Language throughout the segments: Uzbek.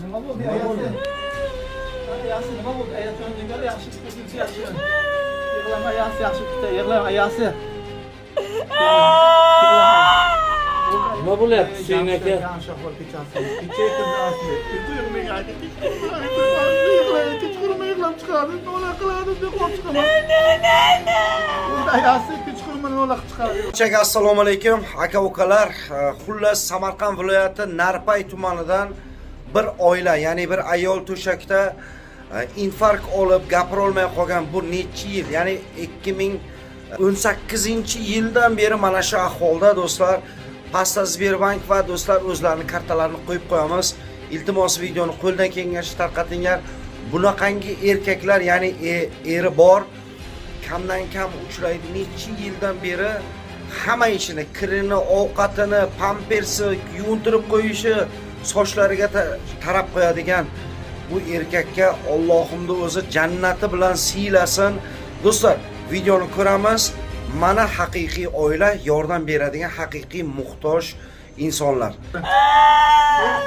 Nima bo'ldi? Ayasi? Ayasi nima bo'ldi? Ayajon yaxshi kutdi, yaxshi. Yig'lama ayasi, yaxshi kutdi. Yig'lama ayasi. Nima bo'lyapti, Suyun aka? Kechqurun yig'lab chiqadi, nima qiladi deb qo'rqib chiqaman. Ayasi kechqurun nima qilib chiqadi. Barchaga assalomu alaykum aka ukalar. Xullas, Samarqand viloyati Narpay tumanidan bir oila, ya'ni bir ayol to'shakda infarkt olib gapira olmay qolgan. Bu necha yil, ya'ni 2018-yildan beri mana shu ahvolda do'stlar. Pastda Sberbank va do'stlar o'zlarini kartalarini qo'yib qo'yamiz. Iltimos, videoni qo'ldan kelgancha tarqatinglar. Bunaqangi erkaklar, ya'ni eri bor, kamdan kam uchraydi. Necha yildan beri hamma ishini, kirini, ovqatini, pampersi, yuvintirib qo'yishi, sochlariga tarab qo'yadigan bu erkakka Allohimni o'zi jannati bilan siylasin. Do'stlar, videoni ko'ramiz. Mana haqiqiy oila, yordam beradigan haqiqiy muhtoj insonlar.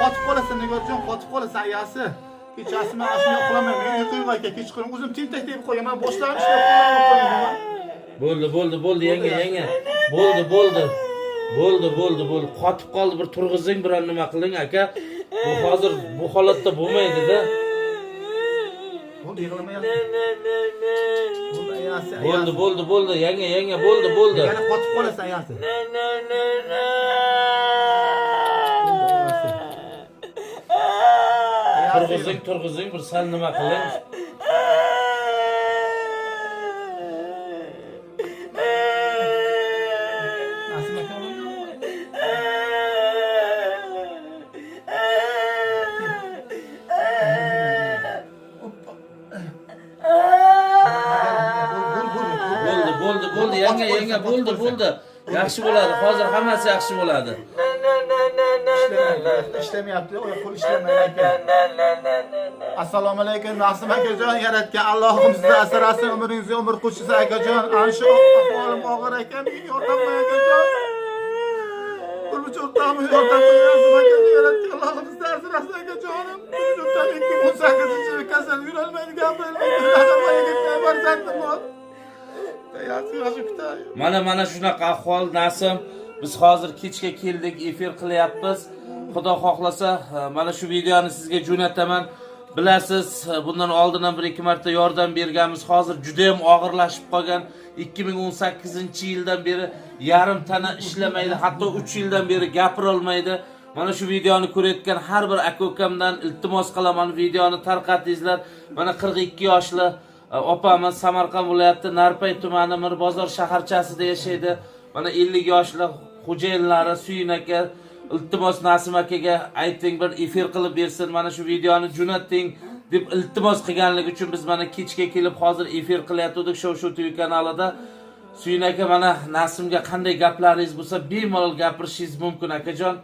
Qotib qolasan, Nigorjon, qotib qolasan ayasi. Kechasi men shuni uxlamayman, men uyqu yo'q aka, kechqurun o'zim tentak deb qo'yaman, boshlarim ishlab qo'yaman. Bo'ldi, bo'ldi, bo'ldi, yanga, yanga. Bo'ldi, bo'ldi. Bo'ldi, bo'ldi, bo'ldi. Qotib qoldi, bir turg'izing, biron nima qiling aka. Bu hozir bu holatda bo'lmaydi-da. Bo'ldi, yig'lama. Bo'ldi ayasi. Bo'ldi, bo'ldi, bo'ldi, yanga, yanga, bo'ldi, bo'ldi. Yana qotib qolasan ayasi. Turg'izing, turg'izing, bir sal nima qiling. Nasim aka. Bo'ldi, bo'ldi, bo'ldi, yanga, yanga, bo'ldi, bo'ldi. Yaxshi bo'ladi, hozir hammasi yaxshi bo'ladi. Ishlamayapti, oyoq qo'l ishlamayapti. Assalomu alaykum Nasim akajon, yaratgan Allohim sizni asrasin, umringizga umr qo'shsin akajon. Ana shu ahvolim og'ir ekan, menga yordam qiling akajon. Turmush o'rtog'im yordam qiling Nasim akajon, yaratgan Allohim sizni asrasin akajonim. Turmush o'rtog'im 2018-yil kasal, yurolmaydi, gapirolmaydi, farzandim bor. Yaxshi, yaxshi kutay. Mana shunaqa ahvol Nasim. Biz hozir kechga keldik, efir qilyapmiz. Xudo xohlasa, mana shu videoni sizga jo'nataman. Bilasiz, bundan oldin ham bir ikki marta yordam berganmiz. Hozir juda ham og'irlashib qolgan. 2018-yildan beri yarim tana ishlamaydi, hatto 3 yildan beri gapira olmaydi. Mana shu videoni ko'rayotgan har bir aka-ukamdan iltimos qilaman, videoni tarqatingizlar. Mana 42 yoshli opamiz Samarqand viloyati Narpay tumani Mirbozor shaharchasida yashaydi. Mana 50 yoshli xo'jayinlari Suyun aka, iltimos Nasim akaga ayting, bir efir qilib bersin, mana shu videoni jo'nating deb iltimos qilganligi uchun biz mana kechga kelib hozir efir qilayotgandik Shov Shuv TV kanalida. Suyun aka, mana Nasimga qanday gaplaringiz bo'lsa bemalol gapirishingiz mumkin akajon.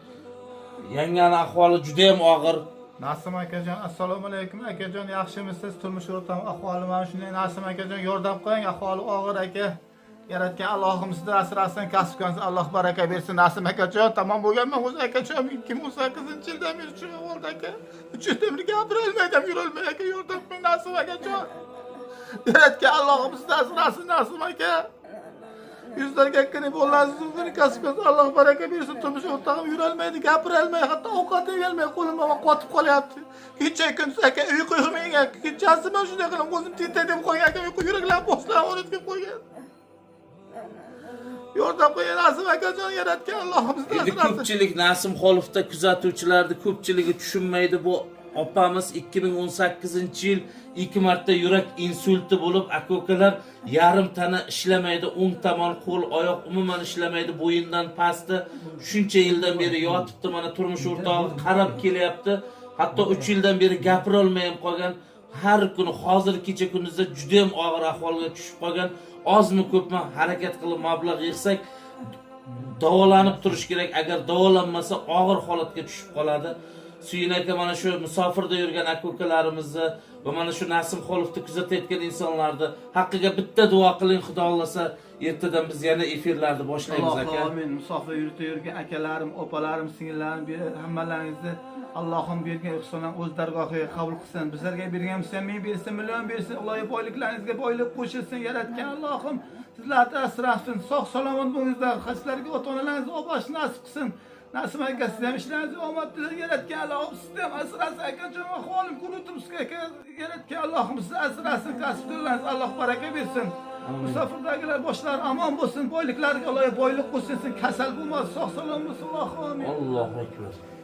Yangani ahvoli juda ham og'ir. Nasim akajon, assalomu alaykum akajon, yaxshimisiz? Turmush o'rtog'im ahvoli mana shunday. Nasim akajon, yordam qiling, ahvoli og'ir aka. Yaratgan Allohim sizni asrasin, kasbingizni Alloh baraka bersin. Nasim akajon, tamom bo'lganman o'zi akajon, 2018-yildan beri shu ahvolda aka. 3 yildan beri gapirolmaydi, yurolmaydi aka, yordam qiling Nasim akajon. Yaratgan Allohim sizni asrasin Nasim aka. Yuzlarga kirib bo'lasiz, kasbingizni Alloh baraka bersin. Turmush o'rtog'im yurolmaydi, gapirolmaydi, hatto ovqat yeyolmay qo'lim qotib qolyapti. Kecha kunduz aka uyqu yo'q, kechasi man shunday qilib o'zim tentak deb qo'ygan aka, uyqu yuraklar boshlab o'rnatib qo'ygan. Yordam qo'ying Nasim akajon, yaratgan Allohim sizni Endi asrasin. ko'pchilik Nasim Xolovda kuzatuvchilarni ko'pchiligi tushunmaydi. Bu opamiz 2018-yil ikki marta yurak insulti bo'lib, aka-ukalar yarim tana ishlamaydi, o'ng tomon qo'l, oyoq umuman ishlamaydi, bo'yindan pasti. Shuncha yildan beri yotibdi, mana turmush o'rtog'i qarab kelyapti. Hatto 3 yildan beri gapira olmay ham qolgan. Har kuni hozir kecha kunduzda juda ham og'ir ahvolga tushib qolgan. Ozmi ko'pmi harakat qilib mablag' yig'sak davolanib turish kerak. Agar davolanmasa og'ir holatga tushib qoladi. Suyun aka, mana shu musofirda yurgan aka ukalarimizni va mana shu Nasim Xolovni kuzatayotgan insonlarni haqqiga bitta duo qiling. Xudo xohlasa, ertadan biz yana efirlarni boshlaymiz, Allohu aka. Amin. Musofir yurtda yurgan akalarim, opalarim, singillarim, hammalaringizni Allohim bergan ihsondan o'z dargohiga qabul qilsin. Bizlarga bergan bo'lsa, ming bersin, million bersin. Ilohiy boyliklaringizga boylik qo'shilsin. Yaratgan Allohim sizlarni asrasin. Sog' salomat bo'lingizlar. Sizlarga ota-onalaringizni olib nasib qilsin. Nasim aka, siz ham ishlaringizga omad tilayman. Yaratgan Allohim sizni ham asrasin. Akajon, ahvolim ko'rib turibsiz aka. Yaratgan Allohim sizni asrasin. Kasb-korlaringizga Alloh baraka bersin. Musofirdagilar boshlari omon bo'lsin, boyliklariga Alloh boylik qo'shsin, kasal bo'lmasin, sog' salomat bo'lsin. Allohu amin. Allohu akbar.